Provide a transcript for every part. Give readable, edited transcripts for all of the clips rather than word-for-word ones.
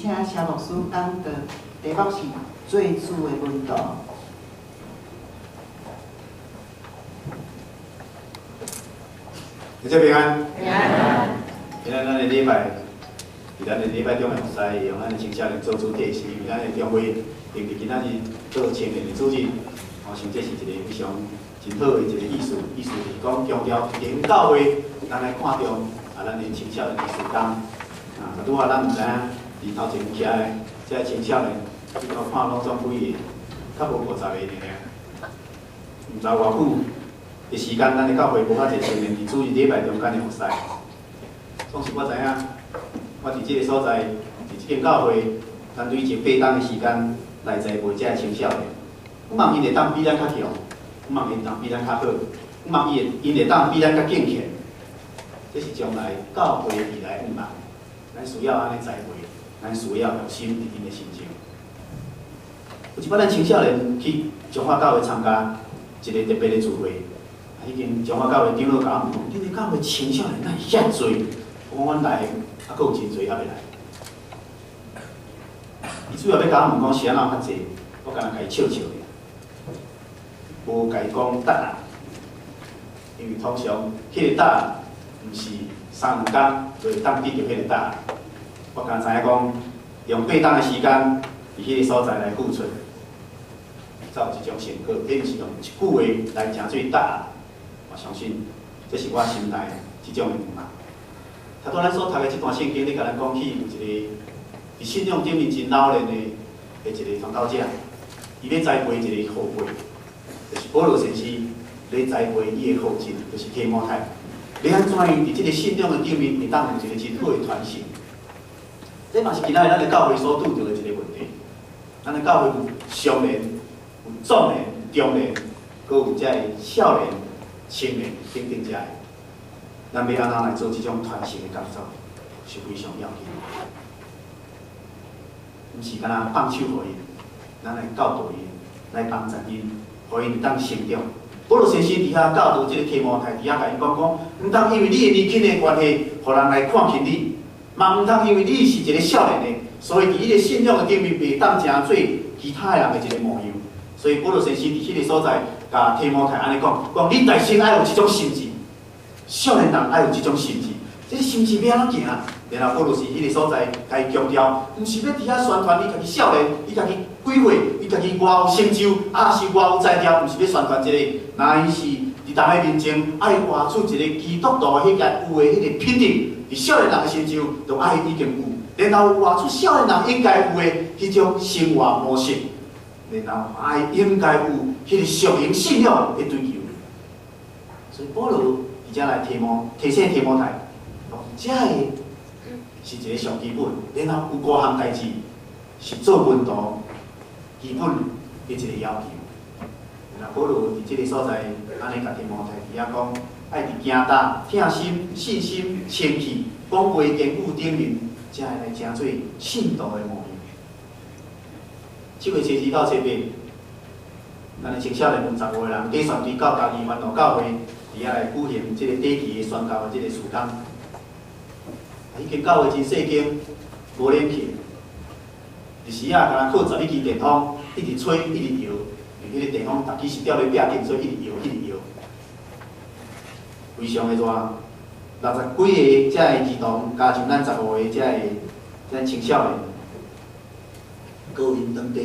請蕭牧師講道，題目是做主的門徒。大家平安。平安。今仔咱的禮拜，佇咱的禮拜中的服侍，用咱的青少年做主題，是因為咱的中會定佇今仔日做青年的主日，我想這是一個非常真好的一個意思，意思是講強調佇教會，咱來看重啊，咱的青少年的事工。啊，拄仔咱毋知影，佇頭前徛的這个青少年，你看看攏總幾个，較無50個爾爾。毋知偌久的時間，咱的教會無遐濟青年佇主日禮拜中間的服侍。總是我知影，我佇這个所在，佇這間教會，咱累積8冬的時間來栽培這个青少年。我望𪜶會當比咱較強，我望𪜶會當比咱較好，我望伊會𪜶會當比咱較敬虔。這是將來教會未來的願望。咱需要按呢栽培，咱需要用心佇𪜶的身上。有一擺咱青少年去彰化教會參加一个特別的聚會，啊，彼間彰化教會長老共阮問講：恁的教會青少年哪會遐濟？我講阮來，啊，閣有真濟猶未來。伊主要欲共阮問講是按怎較濟，我敢若共伊笑笑爾，無共伊講答案。因為通常彼個答案毋是三兩工就會當得著彼個答案。我敢若知影講，用8冬的時間佇彼個所在來付出，才有這種成果。彼毋是用一句話來成做答案。我相信這是我心內這種的願望。頭拄咱所讀的這段聖經，咧共咱講起有一个佇信仰頂面真老練的一个傳道者，伊欲栽培一个後輩，就是保羅先生咧栽培伊的後進，就是提摩太。欲按怎樣佇這个信仰的頂面會當有一個真好的傳承？這嘛是今仔日咱的教會所拄著的一个問題。咱的教會有少年、有壯年、中年，閣有這个少年、青年等等這个。咱欲按怎來做這種傳承的工作，是非常要緊。毋是干焦放手予𪜶，咱來教導𪜶，來幫助𪜶，予𪜶會當成長。保羅先生佇遐教導這个提摩太，佇遐共𪜶講講，毋通因為你的年輕的關係，予人來看輕你；嘛毋通因為你是一个少年的，所以佇彼个信仰的頂面袂當成做其他的人的一个模樣。所以保羅先生佇彼个所在，共提摩太按呢講，講你內心愛有這種心志，少年人愛有這種心志，這个心志欲按怎行？然後保羅是彼个所在，共伊強調，毋是欲佇遐宣傳你家己少年，你家己幾歲，你家己偌有成就，抑是偌有才調，毋是欲宣傳這个，乃是佇人的面前愛活出一个基督徒彼个有的彼个品質，佇少年人的身上就愛已經有，然後活出少年人應該有的彼種生活模式，然後愛應該有彼个屬靈信仰的追求。所以保羅佇遮來提醒提摩太，這个是一个上基本，然後有五項代誌是做門徒基本的一個要求。然後保羅佇這个所在，按呢共提摩太佇遐講，愛佇行踏、疼心、信心、清氣、講話言語頂面，才會來成做信徒的模樣。7月初二到初八，咱的青少年有15個人，短宣隊到嘉義環路教會，佇遐來舉行這個短期的宣教的這個事工。彼間教會真細間，無冷氣，日時仔敢若靠11支電風，一直吹，一直搖，因為彼個電風逐支是吊咧壁頂，所以一直搖，一直搖，非常的熱。60幾个遮个兒童，加上咱15個遮个咱青少年，閣有𪜶當地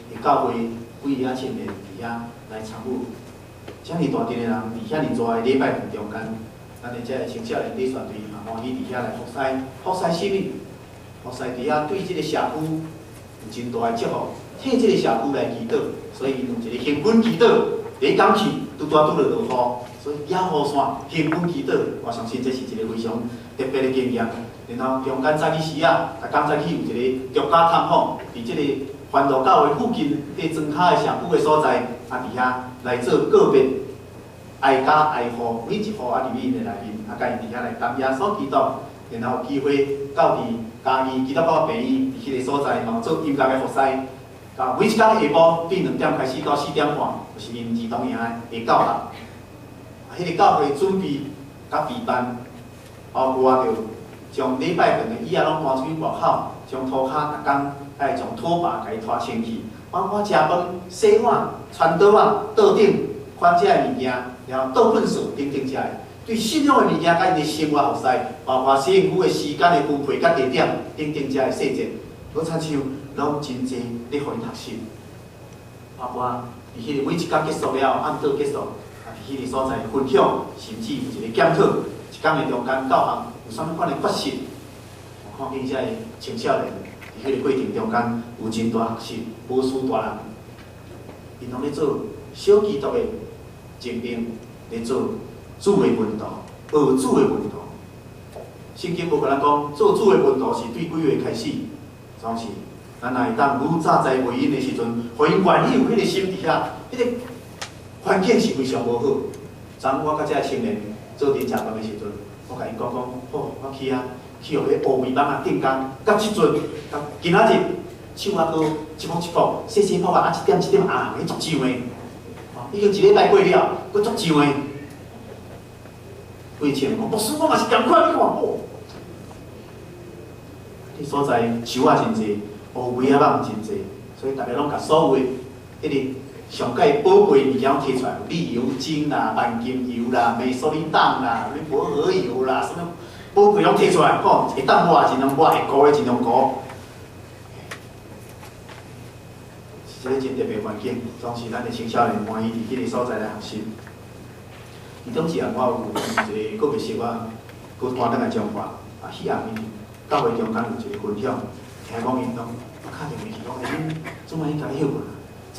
的教會幾个仔青年佇遐來參與。遮爾大陣的人佇遐爾熱的禮拜堂中間，咱的遮个青少年短宣隊嘛歡喜佇遐來服侍，服侍啥物？服侍佇遐對這个社區有真大的祝福，替這个社區來祈禱，所以𪜶有一个興奮祈禱，第一工去拄拄拄著落雨，所以野雨傘興奮祈禱，我相信這是一个非常特別的經驗。然後中間早起時仔，逐工早起有一個獨家探訪，佇這個環路教會附近，佇莊跤的社區的所在，啊，佇遐來做個別挨家挨戶，每一戶啊入去𪜶的內面，啊，共𪜶佇遐來擔耶穌基督，然後有機會到佇嘉義基督教病院，佇彼個所在嘛有做音樂的服侍。啊，每一工下晡對2點開始到4點半，就是𪜶兒童營的教學。啊，彼个教會準備佮備辦，包括著將禮拜堂的椅仔攏搬出去外口，將塗跤逐工愛將拖把共伊拖清氣，包括食飯、洗碗、傳桌仔、桌頂款這个物件，然後倒糞掃等等遮个。對信仰的物件，佮𪜶的生活服侍，包括洗身軀的時間的分配佮地點等等遮个細節，閣親像攏真濟咧予𪜶學習。包括佇彼個每一工結束了，暗晡結束，啊，佇彼個所在分享，甚至有一個檢討，一工的中間教學有啥物款的缺失。我看見這个青少年佇彼個過程中間有真大學習，無輸大人，𪜶攏咧做小基督的精兵，咧做主的門徒，學主的門徒。聖經無共咱講，做主的門徒是對幾歲開始，總是咱若會當愈早栽培𪜶的時陣，予𪜶願意有彼個心佇遐，彼個環境是非常無好。昨昏我佮這个青年做陣食飯的時陣，我共𪜶講講，好，我去遐去予彼烏眉蠓仔叮工，到這陣，到今仔日手猶閣一卜一卜，細細卜啊，一點一點紅紅的足脹的，已經一禮拜過了，閣足脹的。幾千講，牧師我嘛是仝款，你看，哦，彼所在樹仔真濟，烏龜仔蠓真濟，所以逐家攏共所有的彼个上蓋寶貴物件攏提出來，綠油精啦、萬金油啦、美索利當啦、薄荷油啦，啥物寶貴攏提出來，吼，會當抹盡量抹，會糊的盡量糊。是一个真特別環境，總是咱的青少年歡喜佇彼个所在來學習。其中一項我有一個個別小可，閣搬轉來彰化，啊，彼暗暝教會中間有一個分享，聽講𪜶講，我敲電話去講，欸，恁怎仔去共你歇睏啊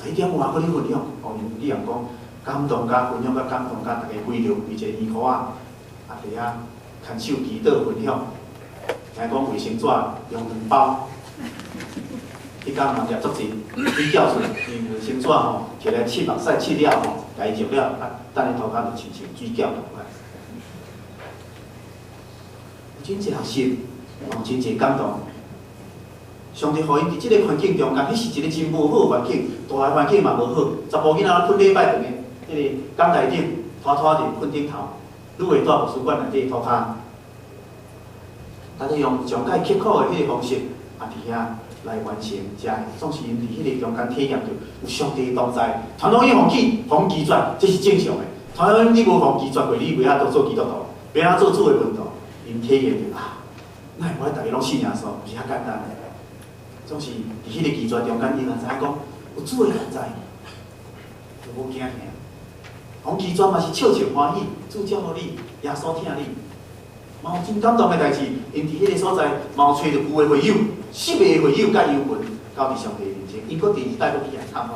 ？11點外閣咧分享，哦，𪜶你人講感動甲分享甲感動甲，逐家圍著圍一個圓箍仔，啊，佇遐牽手祈禱分享，聽講衛生紙用兩包，彼工嘛掠足濟水餃出來，因為衛生紙吼，摕來拭目屎拭了吼，共伊熱了，啊，等咧塗跤就親像水餃仝款。有真濟學習，有真濟感動。上帝予𪜶佇這个環境中間，彼是一個真無好環境，大个環境嘛無好。查埔囡仔睏禮拜頓的，彼個講台頂，拖拖佇睏頂頭，愈會蹛圖書館內底塗跤。但是用上蓋刻苦的彼個方式，啊，佇遐來完成遮个，總是𪜶佇彼個中間體驗著有上帝同在。傳統伊予去，予拒絕，這是正常的。傳統你無予拒絕過，你袂曉當做基督徒，袂曉做主的門徒。𪜶體驗著啊，哪會無愛逐家攏信耶穌，毋是遐簡單。總是佇彼個拒絕中間，𪜶也知影講有主的同在，就無驚嚇。予拒絕嘛是笑笑歡喜，主祝福你，耶穌疼你。嘛有真感動的代誌，𪜶佇彼個所在嘛有揣著舊的會友，失迷的會友佮遊魂到佇上帝面前，𪜶閣第二擺閣去遐參訪。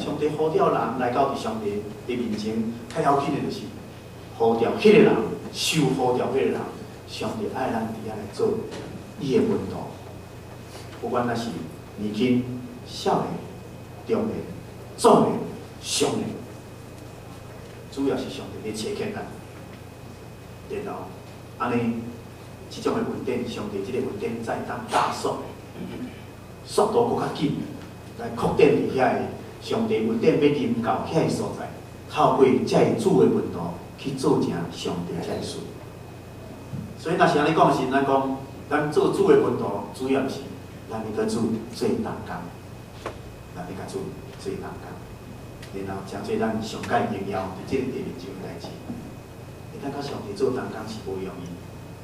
上帝呼召人來到佇上帝的面前，較要緊的就是呼召彼個人，受呼召彼個人，上帝愛咱佇遐來做伊的門徒。不管咱是年輕、少年、中年、壯年、少年，主要是上帝咧差遣咱。然後，按呢，這種的恩典，上帝這个恩典才會當加速，速度閣較緊，來擴展佇遐个上帝恩典欲臨到遐个所在，透過這个主的門徒去做成上帝這个事。所以，若是按呢講時，咱講，咱做主的門徒，主要是咱欲佮主做同工，咱欲佮主做同工，然後成做咱上蓋榮耀佇這个地面上的代誌。會當佮上帝做同工是無容易，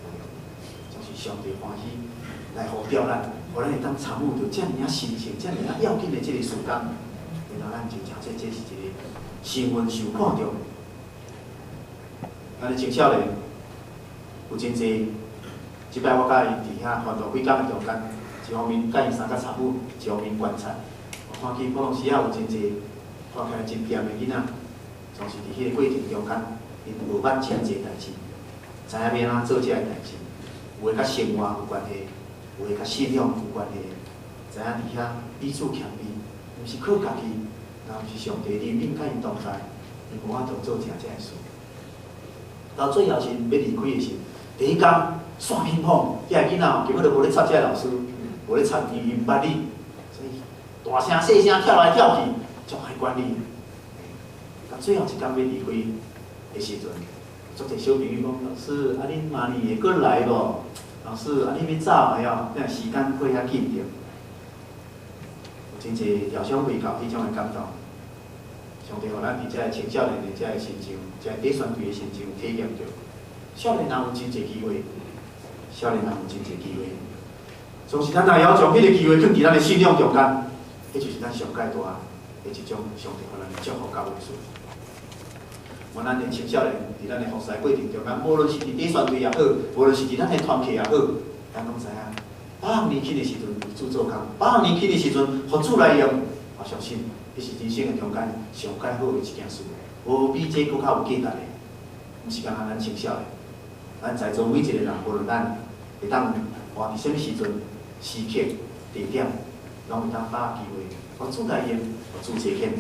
無容易，總是上帝歡喜來呼召咱，予咱會當參與著遮爾仔神聖、遮爾仔要緊的這個事工，然後咱就誠做這是一個身份受看重。咱的青少年有真濟，這擺我佮伊佇遐傳道幾工的中間，一方面佮𪜶相佮參與，一方面觀察。我看見普通時仔有真濟看起來真恬的囡仔，總是佇彼個過程中間，𪜶學捌真濟代誌，知影欲按怎做這个代誌，有的佮生活有關係，有的佮信仰有關係，知影佇遐彼此謙卑，毋是靠家己，若毋是上帝憐憫佮𪜶同在，𪜶無法度做成這个事。到最後是欲離開的時，第一工煞乒乓，遐个囡仔吼根本就無咧插這个老師，無咧插伊，伊毋捌你，所以大聲細聲跳來跳去，足歹管理。到最後一工欲離開的時陣，足濟小朋友講：“老師，啊，恁明年會閣來無？”老師，啊，你欲走哎喲，那時間過遐緊著。有真濟遙想袂到彼種的感動。上帝予咱佇遮个青少年的遮个身上，遮個短宣隊的身上體驗著。少年人有真濟機會，少年人有真濟機會。總是咱若會曉將彼个機會囥佇咱的信仰中間，彼就是咱上蓋大的一種上帝予咱的祝福佮恩賜。願咱的青少年佇咱的服侍過程中間，無論是佇短宣隊也好，無論是佇咱的團契也好，咱攏知影，百年輕的時陣為主做工，百年輕的時陣予主來用，我相信，彼是人生的中間上蓋好的一件事，無比這閣較有價值的。毋是干焦咱青少年，咱在座每一個人，無論咱會當活佇啥物時陣、時刻、地點，攏會當把握機會，予主來用，予主差遣。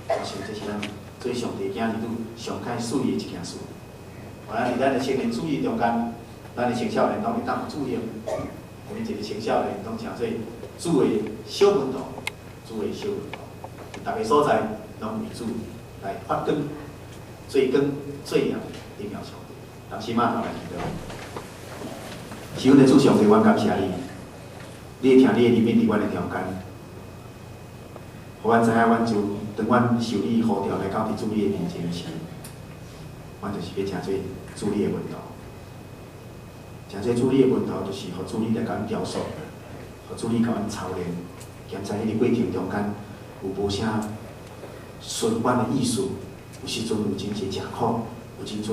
我想這是咱做上帝囝兒女上蓋水的一件事。予咱佇咱的青年主日中間，咱的青少年攏會當予主用，每一個青少年攏成做主的小門徒，主的小門徒。佇逐个所在，攏為主來發光、做光、做鹽，榮耀上帝。同時嘛，頭來祈禱。是阮的主上帝，阮感謝你，你會聽你的憐憫佇阮的中間，予阮知影，阮主當阮受你呼召來到佇主你的面前時，阮就是欲成做主你的門徒。成做主你的門徒，就是予主你來共阮雕塑，予主你共阮操練，兼在彼个過程中間有無啥順阮的意思，有時陣有真濟食苦，有真陣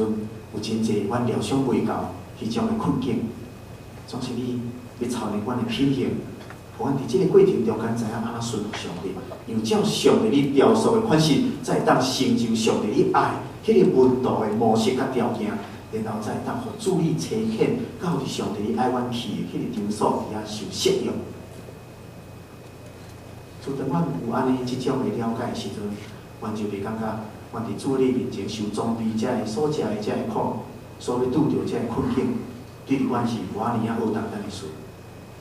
有真濟阮料想袂到彼種的困境，總是你欲操練阮的品行，予阮佇這个過程中間知影按怎順服上帝，因為照上帝你雕塑的款式，才會當成就上帝你愛彼个門徒的模式佮條件，然後才會當予主你差遣到佇上帝你愛阮去的彼个場所佇遐受適用。自當阮有按呢這種的了解的時陣，阮就袂感覺阮佇主你面前受裝備遮个所食的遮个苦，所欲拄著遮个困境，對阮是無遐爾仔負擔的事。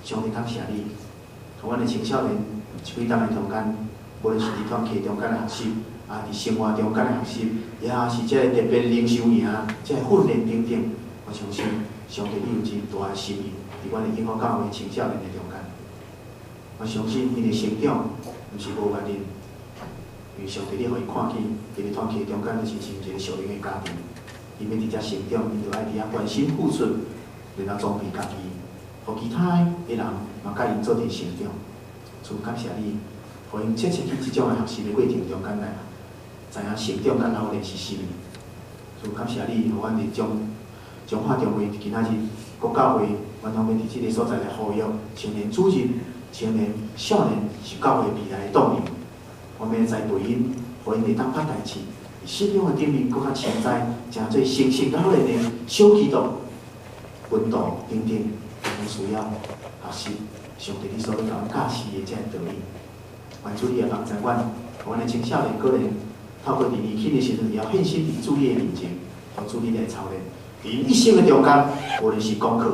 上帝感謝你，予阮的青少年這幾冬的中間，無論是佇團契中間的學習，啊，佇生活中間的學習，也是這個特別靈修營、這个訓練等等，我相信上帝你有真大的心意，佇阮的永福教會青少年的中間。我相信𪜶的成長，毋是無原因，因為上帝你予𪜶看見，佇個團契中間就是像一個屬靈的家庭，𪜶欲佇遮成長，𪜶就愛佇遐關心付出，然後裝備家己，予其他的人嘛佮𪜶做陣成長。主感謝你，予𪜶切切去這種的學習的過程中間來，知影成長佮老練是啥物。主感謝你，予阮佇中中華中會今仔日國教會，阮攏欲佇這個所在來呼籲青年主日。青年、少年是教會未來的棟梁，我們欲栽培𪜶，予𪜶會當捌代誌，信仰的頂面閣較深知，成做成熟老練的小基督、門徒等等，攏需要學習上帝你所欲共阮教示的這个道理。願主你來幫助阮，予阮的青少年個人透過佇年輕的時陣，會曉獻身佇主你的面前，予主你來操練。佇𪜶一生的中間，無論是功課，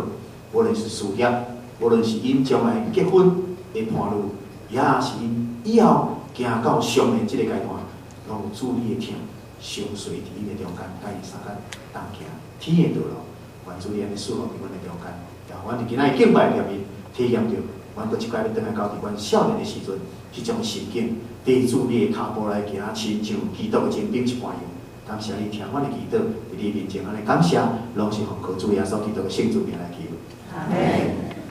無論是事業，無論是𪜶將來結婚的伴侶，也是𪜶以後行到上面這個階段，攏有主你的疼，相隨佇𪜶的中間，佮𪜶相佮同行天的道路。願主你按呢賜福佇阮的中間，也予阮佇今仔日敬拜裏面體驗著，阮閣一擺欲轉來到佇阮少年的時陣，彼種心境，綴主你的跤步來行，親像基督的精兵一般樣。感謝你聽阮的祈禱，佇你面前按呢感謝，攏是奉靠主耶穌基督的聖主名來求。阿門。